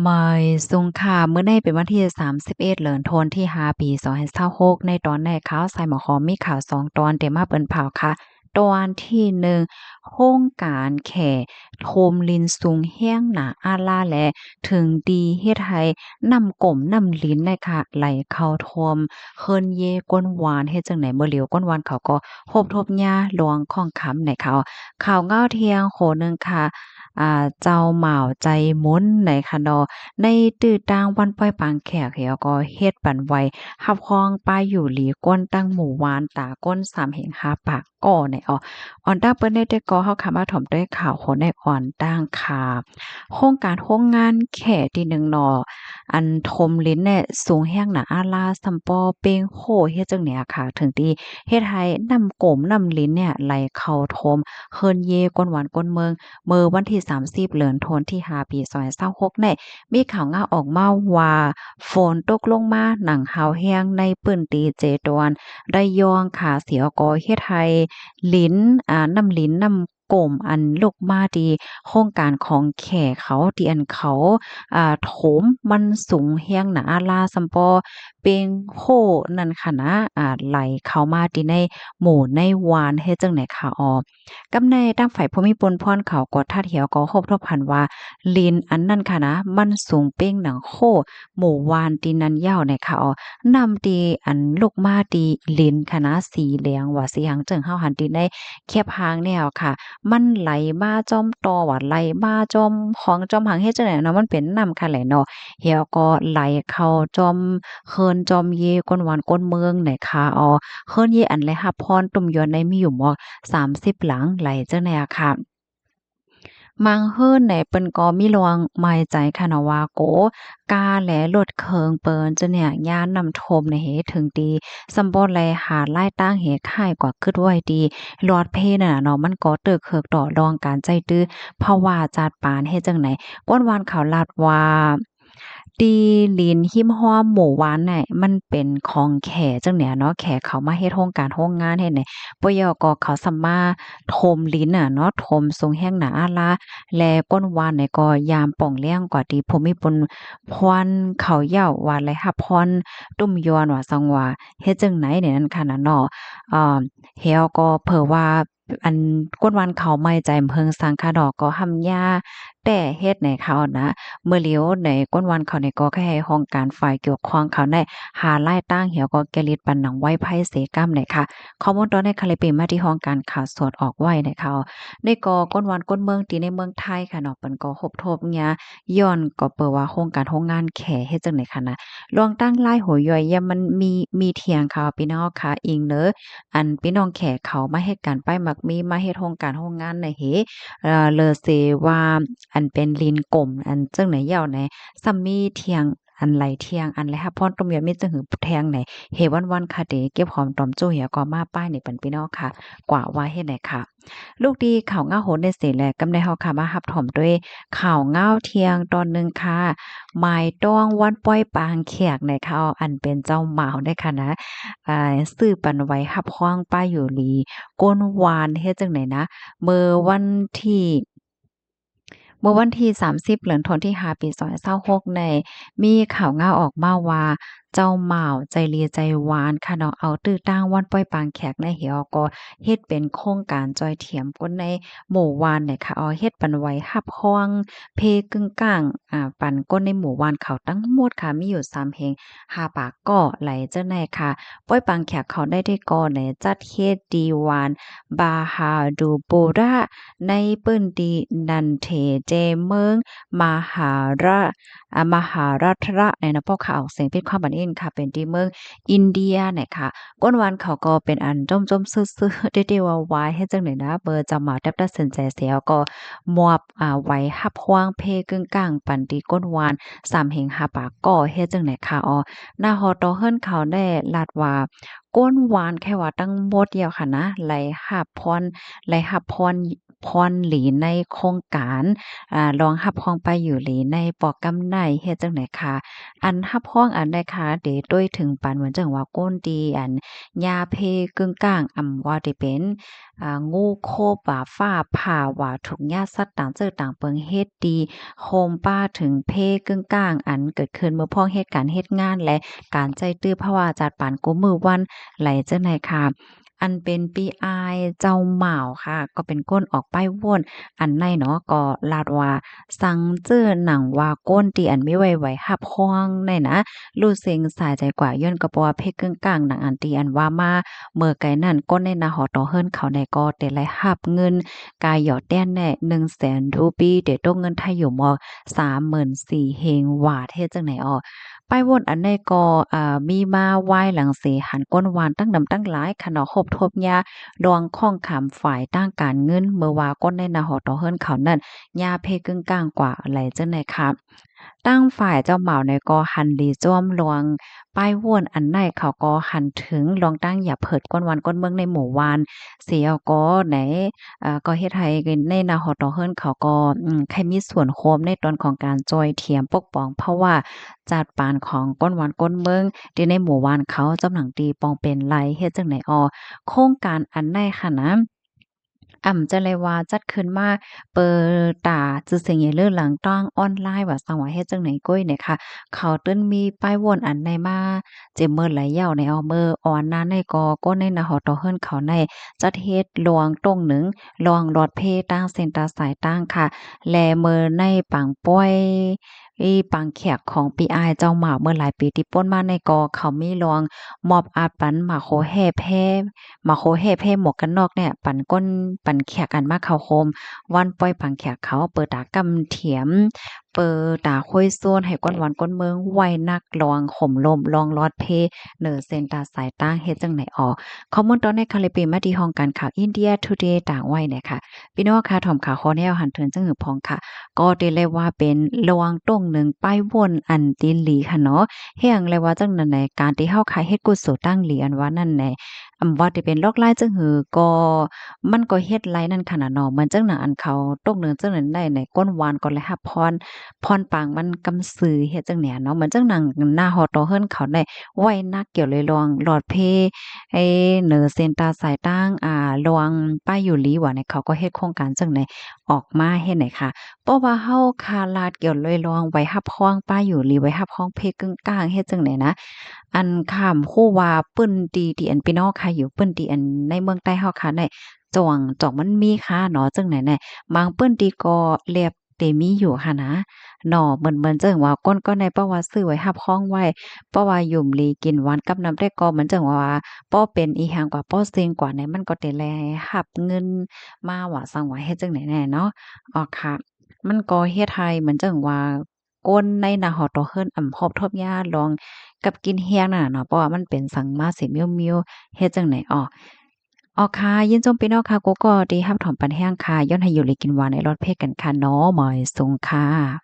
ມາຍສຸງຄ່ະ, ມື້ນີ້ເປັນວັນທີສາມສິບເອັດ ເດືອນທັນວາ ປີສອງພັນຊາວຫົກ. ໃນຕອນນີ້ຂ່າວສາຍໝໍຂອງມີຂ່າວສອງຕອນເດມາເປີນເຜົາຄ່ະ. ຕອນທີໜຶ່ງ ໂຮງການແຂຖົມລິນສູງແຮງໜາອາລາ ແລະ ເຖິງດີເຮັດໃຫ້ນ້ຳກົມນ້ຳລິນນະຄະ ໄຫຼເຂົ້າຖ້ວມເຮືອນເຢກ້ນວານ ເຮັດຈັ່ງໃດເມື່ອຫຼຽວກົ້ນວານເຂົາກໍຮົບທົບຍາຫຼວງຂອງຄຳໃນຂ່າວ. ຂ່າວເງົາທ່ຽງໂຄໜຶ່ງຄ່ະ ອ່າ ເຈົ້າໝາວໃຈບຸນໃນຄະເນາະ ໃນຕື້ຕ່າງວັນປ່ອຍປາງແຂກ ແລ້ວກໍເຮັດປັນໄຫວຮັບຮອງປ້າຢູ່ຫຼີກ້ນຕັ້ງໝູ່ວານຕາກົ້ນສາມແຫ່ງຫ້າປາກກໍໃນອອ ອອນຕາເປີໃນແຕ່ກໍເຮົາຄະມາຖົມດ້ວຍຂ່າວໂຄໃນອອນຕາງຄ່ະ. ໂຄງການໂຮງງານແຂທີ່ໜຶ່ງເນາະ ອັນຖົມລິນແນ່ສູງແຮງໜາອາລາ ຊຳປໍເປັງໂຄເຮັດຈັ່ງໃດອາຄາ ເຖິງທີ່ເຮັດໃຫ້ນ້ຳກົມນ້ຳລິນເນ່ຍໄຫຼເຂົ້າຖ້ວມເຮືອນເຢກ້ນວານກົ້ນເມືອງ ເມື່ອວັນທີສາມສິບ ເດືອນທັນວາ ປີສອງພັນຊາວຫົກນີ້ ມີຂ່າວງາວອອກມາວ່າ ຝົນຕົກລົງມາໜັງຮາວແຮງໃນພື້ນທີ່ເຈດວນໄລຍອງຄ່ະ ເສຍກໍເຮັດໃຫ້ລິນ ອາ ນ້ຳລິນນ້ຳ ກົມອັນລຸກມາທີ່ໂຄງການຂອງແຂເຂົາ ທີ່ອັນເຂົາ ອາ ຖົມມັນສູງແຮງໜາອາລາ ຊຳປໍເປັງໂຄນັ້ນຄ່ະນະ ອາ ໄຫຼເຂົ້າມາທີ່ໃນໝູ່ໃນວານ ເຮັດຈັ່ງໃດຄ່ະອອ. ກຳໃນທາງຝ່າຍພູມີພົນພອນເຂົາກໍທັດແລ້ວກໍຮົບທົບຫັນວ່າ ລິນອັນນັ້ນຄ່ະນະ ມັນສູງເປັງໜັງໂຄ ໝູ່ວານທີ່ນັ້ນເຍົາໃນຂາວ ນ້ຳທີ່ອັນລຸກມາທີ່ລິນຂະນະ ສີແດງວ່າສີຫຍັງ ເຊິ່ງເຮົາຫັນທີ່ໃນແຄບຮ່າງແນວຂະ ມັນໄຫຼມາຈອມຕໍ່ວ່າ ໄຫຼມາຈອມຂອງຈອມຫາງເຮັດຈັ່ງໃດເນາະ ມັນເປັນນ້ຳຂະແຫຼະເນາະ ແລ້ວກໍໄຫຼເຂົ້າຈອມເຮືອນຈອມເຢ ກົ້ນວານກົ້ນເມືອງໃນຂາ ເຮືອນເຢອັນໄດ້ຮັບພອນຕຸ້ມຢວນໃນມີຢູ່ໝວກສາມສິບຫຼັງ ໄຫຼຈັ່ງໃດອະຂະ. ມັງເຮີນໃນເພິ່ນກໍມີລວງໝາຍໃຈຂະເນາະວ່າ ໂກກາແລລົດເຄື່ອງເປີນຈະເນຍຍານນ້ຳຖ້ວມໃນເຫເຖິງຕີ ສຳບໍ່ໄລຫາລາຍຕ່າງເຫຄ້າຍກວ່າຄຶດໄວ້ຕີຫຼອດເພນັ້ນນະເນາະ ມັນກໍເຕີກເຂີກຕໍ່ລອງການໃຈຕື້ພາວາຈາດປານເຮັດຈັ່ງໃດ ກ້ນວານເຂົາລາດວ່າ ຕີລິນຮິມຮ່ອມໝູ່ວານໃນມັນເປັນຂອງແຂຈັ່ງເນຍເນາະ ແຂເຂົາມາເຮັດໂຮງການໂຮງງານເຮັດໃນ ປະໂຍກກໍເຂົາສາມາດຖົມລິນນະເນາະ ຖົມສູງແຮງໜາອາລາ ແລະ ກົ້ນວານໃນກໍຍາມປ່ອງລ້ຽງກວ່າທີ່ຜູ້ມີບຸນພວນເຂົາເຍົາວ່າໄດ້ຮັບພອນຕຸ້ມຢວນວ່າສັງວ່າເຮັດຈັ່ງໃດໃນນັ້ນຂະນະເນາະ ເອີ ແລ້ວກໍເຜີວ່າ ອັນກົ້ນວານເຂົາໝາຍໃຈເພິ່ງສັງຂະເນາະ ກໍຫ້ຳຍາແຕ່ເຮັດໃນເຂົານະ ເມື່ອຫຼຽວໃນກົ້ນວານເຂົານີ້ກໍໃຫ້ຫ້ອງການຝ່າຍກ່ຽວຂ້ອງເຂົາໄດ້ຫາລາຍຕ່າງແລ້ວກໍແກລິດປັນໜັງໄວໄພເສກຳໃນຂະ ຂໍ້ມູນຕອນໃນຄະລິບປີມາທີ່ຫ້ອງການຂ່າວສອດອອກໄວ້ໃນເຂົາ ໃນກໍກົ້ນວານກົ້ນເມືອງທີ່ໃນເມືອງໄທຂະເນາະ ເພິ່ນກໍຮົບທົບຍາ ຍ້ອນກໍເປີວ່າໂຮງການໂຮງງານແຂເຮັດຈັ່ງໃດຂະນະ ລວງຕັ້ງຫຼາຍຫົວຍ່ອຍ ຢ່າມັນມີ ມີທ່ຽງເຂົາ ພີ່ນ້ອງເຮົາຂະ ອີງເນີ ອັນພີ່ນ້ອງແຂເຂົາມາເຮັດການປ້າຍໝາກມີ ມາເຮັດໂຮງການໂຮງງານໃນເຫ ເລີເຊວ່າ ອັນເປັນລິນກົມ ອັນຈັ່ງໃດເຍົາໃນ ຊ້ຳມີທ່ຽງ ອັນໄລທ່ຽງ ອັນໄລຮັບພອນຕຸ້ມຢວນມີຈັ່ງຫືແທ່ງໃນ ເຫວັນໆ ຄະເດ ເກັບຫອມຕອມຈູ້ ແລ້ວກໍມາປ້າຍໃນປັນພີ່ນ້ອງເຮົາຂະ ກວ່າວ່າເຮັດໃດຂະ. ລູກດີຂ່າວເງົາໂຫນເດເສແລະ ກຳໃນເຮົາຂະມາຮັບຖົມດ້ວຍຂ່າວເງົາທ່ຽງຕອນໜຶ່ງຂະ ໝາຍຕ້ອງວັນປ່ອຍປາງແຂກໃນຂ່າວ ອັນເປັນເຈົ້າໝາວໃນຂະນະ ອາ ຊື້ປັນໄວຮັບຮອງປ້າຢູ່ລີ ກົ້ນວານເຮັດຈັ່ງໃດນະ ເມື່ອວັນທີ ເມື່ອວັນທີສາມສິບ ເດືອນທັນວາ ປີສອງພັນຊາວຫົກໃນ ມີຂ່າວເງົາອອກມາວ່າ ເຈົ້າໝາວໃຈດີໃຈຫວານຂະເນາະ ເອົາຕື້ຕາງວັນປ່ອຍປາງແຂກໃນເຫວ ກໍເຮັດເປັນໂຄງການຊ່ອຍຖຽມຄົນໃນໝູ່ບ້ານໃນຂະ ເອົາເຮັດປັນໄວຮັບຮອງເພກຶ້ງກ້າງ ອາ ປັນຄົນໃນໝູ່ບ້ານເຂົາທັງໝົດຂະ ມີຢູ່ສາມແຫ່ງຫ້າປາກກໍໄຫຼເຈົ້າໃນຂະ ປ່ອຍປາງແຂກເຂົາໄດ້ໄດ້ກໍໃນຈັດເຮັດທີ່ວານ ບາຫາດູໂບຣາ ໃນພື້ນທີ່ນັນເທເຈ ເມືອງມະຫາຣະ ອາ ມະຫາລັດທະລະ ໃນນະ ພວກເຂົາອອກສຽງຜິດຄວາມບັນອິນຂະ ເປັນທີ່ເມືອງອິນເດຍໃນຂະ ກົ້ນວານເຂົາກໍເປັນອັນຈົ່ມໆຊື່ໆ ເດໆວ່າວາຍ ເຮັດຈັ່ງໃດນະ ເມື່ອເຈົ້າໝາວແຕັບຕັດສິນໃຈແລ້ວກໍມອບ ອາ ໄວຮັບຮອງເພກຶ້ງກ້າງປັນທີ່ກົ້ນວານສາມແຫ່ງຫ້າປາກກໍເຮັດຈັ່ງໃດຂະ ອາ ນາຮອດຕໍ່ເຮືອນເຂົາໄດ້ລາດວ່າ ກົ້ນວານແຄ່ວ່າທັງໝົດເດຽວຂະນະ ໄດ້ຮັບພອນ ໄດ້ຮັບພອນ ຜ່ອນຫຼີໃນໂຄງການ ອາ ລອງຮັບຮອງໄປຢູ່ຫຼີໃນໂປຣແກຣມໃນ ເຮັດຈັ່ງໃດຄະ? ອັນຮັບຮອງອັນໃດຄະ ເດໂດຍເຖິງປານເໝືອນຈັ່ງວ່າ ຄົນທີ່ອັນຫຍ້າເພກຶ້ງກ້າງ ອຳວ່າທີ່ເປັນ ອາ ງູ ໂຄບ ຫວາ ຟ້າຜ່າ ຫວາ ທຸກຫຍ້າສັດຕ່າງເຈີຕ່າງເປິງ ເຮັດດີໂຮມປາເຖິງເພກຶ້ງກ້າງ ອັນເກີດຂຶ້ນເມື່ອພ້ອມເຫດການເຮັດງານ ແລະ ການໃຊ້ຕື້ພາວະຈັດປານກູມື້ວັນ ໄຫຼຈັ່ງໃດຄະ? ອັນເປັນປີອາຍເຈົ້າໝ້າວຄະ ກໍເປັນຄົນອອກປ້າຍໂຫວດອັນໃນເນາະ ກໍລາດວ່າ ສັງເຈີໜັງວ່າ ຄົນທີ່ອັນມີໄວ້ໄວຮັບຮອງໃນນະ ຮູ້ເສັງສາຍໃຈກວ່າ ຍ້ອນກໍເພກຶ້ງກ້າງ ດັ່ງອັນທີ່ອັນວ່າມາເມື່ອໄກນັ້ນ ຄົນໃນໜ້າຫໍຕໍ່ເຮືອນເຂົາໃນກໍໄດ້ໄດ້ຮັບເງິນກາຢໍແຕ່ນແນ່ ໜຶ່ງແສນຣູປີ ເດຕົກເງິນໄທຢູ່ໝໍ່ ສາມໝື່ນສີ່ເຮງຫວາດ ເຮັດຈັ່ງໃດອອກ? ປ້າຍໂຫວດອັນໃດກໍ ເອີ ມີມາວາຍຫຼັງເສ ຫັນຄົນຫວານຕັ້ງນຳຕັ້ງຫຼາຍ ຂະເນາະ ຮົບທົບຫຍ້າ ລວງຂ້ອງຄຳຝ່າຍທາງການເງິນ ເມື່ອວ່າຄົນໃນໜ້າຫໍຕໍ່ເຮືອນເຂົານັ້ນ ຫຍ້າເພກຶ້ງກ້າງກວ່າ ໄຫຼຈັ່ງໃດຄະ? ທາງຝ່າຍເຈົ້າໝ້າວໃນກໍຫັນດີຈອມລວງປ້າຍໂຫວດອັນໃນ ເຂົາກໍຫັນເຖິງລວງຕັ້ງຢາເພີດ ຄົນຫວານຄົນເມືອງໃນໝູ່ບ້ານ ເສຍກໍໃນ ເອີ ກໍເຮັດໃຫ້ໃນໜ້າຫໍຕໍ່ເຮືອນເຂົາກໍ ອືມ ໃຫ້ມີສ່ວນຮ່ວມໃນຕອນຂອງການຊ່ອຍທຽມປົກປ້ອງພາວະ ຈັດປານຂອງຄົນຫວານຄົນເມືອງ ທີ່ໃນໝູ່ບ້ານເຂົາ ຈຳໜັງທີ່ປ້ອງເປັນໄລ ເຮັດຈັ່ງໃດອອກ? ໂຄງການອັນໃນຄະນະ ອຳຈະໄດ້ວ່າຈັດຂຶ້ນມາເປີຕາຊື່ສຽງໃຫຍ່ເລີ້ນຫຼັງທາງອອນລາຍ ວ່າຊັ້ນວ່າ ເຮັດຈັ່ງໃດກ້ອຍໃນຄະ? ເຂົາຕື່ນມີປ້າຍໂຫວດອັນໃນມາເຈັບມື້ຫຼາຍຍາວໃນເອົາ ເມື່ອອ່ອນໜ້າໃນກໍ ກໍໃນໜ້າຫໍຕໍ່ເຮືອນເຂົາໃນ ຈັດເຮັດລວງຕົງໜຶ່ງ ລວງລອດເພຕາງເສັ້ນຕາສາຍຕາງຄະ ແລະ ເມື່ອໃນປາງປ່ອຍ ປາງແຂກຂອງປີອາຍເຈົ້າໝ້າວ ເມື່ອຫຼາຍປີທີ່ປົນມາໃນກໍ ເຂົາມີລວງມອບອາດປັນໝາກໂຄແຮ່ແພ ໝາກໂຄແຮ່ແພໝວກກັນນອກແນ່ ປັນຄົນ ປັນແຂກອັນມາເຂົ້າໂຮມ ວັນປ່ອຍປາງແຂກເຂົາ ເປີຕາກຳຖຽມ ເປີຕາຄຸຍຊວນໃຫ້ຄົນຫວານຄົນເມືອງ ໄວ້ນັກລວງໂຮມລົມ ລວງລອດເພ ເໜີເສັ້ນຕາສາຍຕາງ ເຮັດຈັ່ງໃດອອກ? ຂໍ້ມູນຕອນໃນຄະ ໄດ້ເປັນມາທີ່ຫ້ອງການຂ່າວ India Today ຕາງໄວ້ແນ່ຄະ. ພີ່ນ້ອງຄະ ຖອມຂ່າວຂໍ້ແນວຫັນເຖິງຈັ່ງຫື່ນພອງຄະ ກໍໄດ້ເລີຍວ່າເປັນລວງຕົງໜຶ່ງປ້າຍໂຫວດອັນຕີນຫຼີຄະເນາະ ແຮ່ງເລີຍວ່າຈັ່ງນັ້ນແຫຼະ ການທີ່ເຮົາຄະເຮັດກຸສົນຕັ້ງຫຼີອັນວ່ານັ້ນແຫຼະ ອຳວ່າທີ່ເປັນລອກລາຍຈັ່ງຫື່ນກໍ ມັນກໍເຮັດໄລນັ້ນຂະນະເນາະ ເໝືອນຈັ່ງໜັງອັນເຂົາຕົງໜຶ່ງຈັ່ງນັ້ນໄດ້ໃນ ຄົນຫວານກໍໄດ້ຮັບພອນ ພອນປາງມັນກຳຊື່ ເຮັດຈັ່ງໃດເນາະ ເໝືອນຈັ່ງໜັງໜ້າຫໍຕໍ່ເຮືອນເຂົາໄດ້ໄວ້ໜັກກ່ຽວເລີຍລວງລອດເພ ເອີ ເໜີເສັ້ນຕາສາຍຕາງ ອາ ລວງປ້າຍຢູ່ຫຼີວ່າໃນ ເຂົາກໍເຮັດໂຄງການຈັ່ງໃດ ອອກມາເຮັດໃດຄະ ເພາະວ່າເຮົາຄາລາດກ່ຽວໂດຍລວງໄວຮັບຮອງປ້າຍຢູ່ຫຼີ ໄວຮັບຮອງເພກຶ້ງກ້າງ ເຮັດຈັ່ງໃດນະ ອັນຂ້າມຮູ້ວ່າພື້ນທີ່ ທີ່ອັນພີ່ນ້ອງຄະຢູ່ພື້ນທີ່ອັນໃນເມືອງໃຕ້ເຮົາຄະໃນ ຈອງ ຈອງມັນມີຄະເນາະ ຈັ່ງໃດແນ່ ບາງພື້ນທີ່ກໍແລບແຕ່ມີຢູ່ຫັ້ນນະເນາະ ເໝືອນ ເໝືອນຈັ່ງວ່າ ຄົນກໍໃນເພາະວ່າຊື້ໄວ້ຮັບຮອງໄວ້ ເພາະວ່າຢູ່ດີກິນຫວານກັບນຳ ແຕ່ກໍເໝືອນຈັ່ງວ່າ ພໍເປັນອີ່ຫຍັງກວ່າ ພໍເຊັງກວ່າໃນ ມັນກໍໄດ້ໄດ້ຮັບເງິນ ມາວ່າຊັ້ນວ່າ ເຮັດຈັ່ງໃດແນ່ເນາະ ອອກຄະ ມັນກໍເຮັດໃຫ້ເໝືອນຈັ່ງວ່າ ຄົນໃນໜ້າຫໍຕໍ່ເຮືອນ ອຳ ຮົບທົບຍາລອງກັບກິນແຮງນັ້ນນະເນາະ ເພາະວ່າມັນເປັນສັງມາສີມີວໆ ເຮັດຈັ່ງໃດອອກ ອອກຄະ ຍິນຊົມພີ່ນ້ອງຄະ ກູກໍທີ່ຮັບຖອມປັນແຮງຄະ ຍ້ອນໃຫ້ຢູ່ດີກິນຫວານໃນລອດເພກັນຄະເນາະ ໝາຍສົງຄະ.